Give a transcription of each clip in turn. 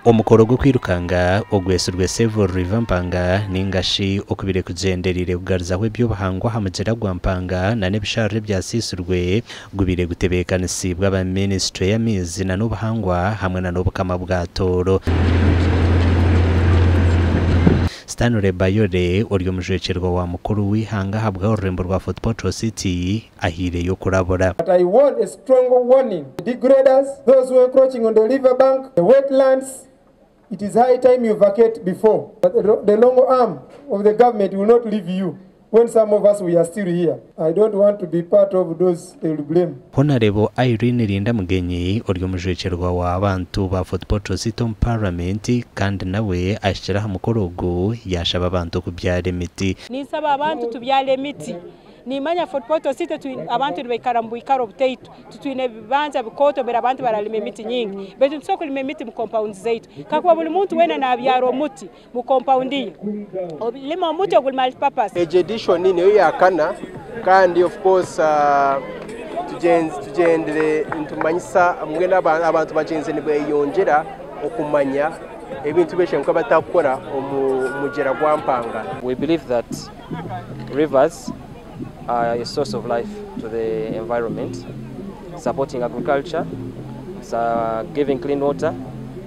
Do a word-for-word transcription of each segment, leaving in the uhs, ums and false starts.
Omukoro gw'okwirukanga ogwesirwe Save River Mpanga, ninga shi okubire kugenderiire kugaruzaho eby'obuhangwa ha mugyera gwa Mpanga na n'ebisharara ebyasiisirwe, gubaire gutebeekanisiibwe aba minisitule y'amaizi na n'obuhangwa hamwe na n'obukama bwa Tooro. Stanley Bayole, ori omujwekyerwa wa mukuru w'ihanga ahabwa orurembo rwa Fort Portal City, ahiireyo kurabura. But I want a strong warning. The degraders, those who are encroaching on the river bank, the wetlands, it is high time you vacate before. But the, the long arm of the government will not leave you when some of us, we are still here. I don't want to be part of those they will blame. Honorable Irene Linda Mugenyi, ori omujwekyerwa w'abantu ba Fort Portal City omu Parliament, kandi nawe ahikire aha mukoro ogu, yashaba abantu kubyara emiti. Ninsaba abantu tubyale emiti. Nimanya Fort Portal City twin-, abantu nibaikara mu bwikaro butaito. Titwine ebibanja bikooto, mbere abantu baralima emiti nyingi. Baitu nitusobora kulima emiti mu compounds zaitu. Kakuba buli muntu weena nabyara omuti mu compound ye. Obi-, lima omuti oguli multipurpose. Egi edition niyo ya kana, kandi of course, ah, tugenz-, tugendere nitumanyisa, mbwenu aba-, abantu bagenze nibeyongera okumanya ebintu byingi nka batakukora omu mugyera gwa Mpanga. We believe that rivers are a source of life to the environment, supporting agriculture, it's, uh, giving clean water.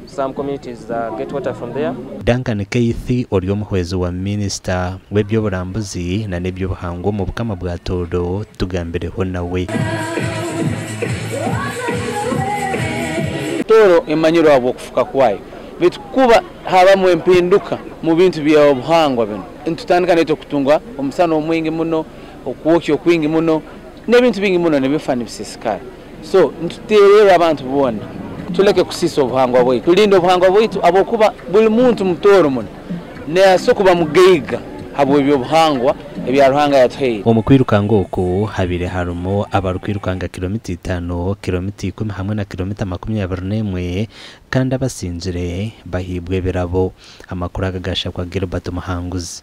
Some communities, uh, get water from there. Duncan Keith, ori omuhwezi wa minisita w'eby'oburambuzi na n'eby'obuhangwa omu bukama bwa Tooro, tugambireho nawe. Tooro emanyirwe habw'okufuka kwayo, baitu kuba habamu empinduka mu bintu by'obuhangwa binu, nitutandika naitwe kutunga omusana omwingi muno, okwokya okwingi muno, n'ebintu bingi muno nibifa nibisiisikara. So, nituteererra abantu boona, tuleke kusiisa obuhangwa bwaitu, tulinde obuhangwa bwaitu, habwokuba buli muntu mu Tooro munu naye asobora kuba mugaiga habw'eby'obuhangwa ebya Ruhanga yatuhaire. Omu kwirukanga oku, habaire harumu abarukwirukanga kilomita itaano, kilomita ikumi hamu na kilomita makumi abiri n'emwe, kandi abasingire bahaibwe ebirabo. Amakuru aga gashakwa Gilbert Muhanguzi.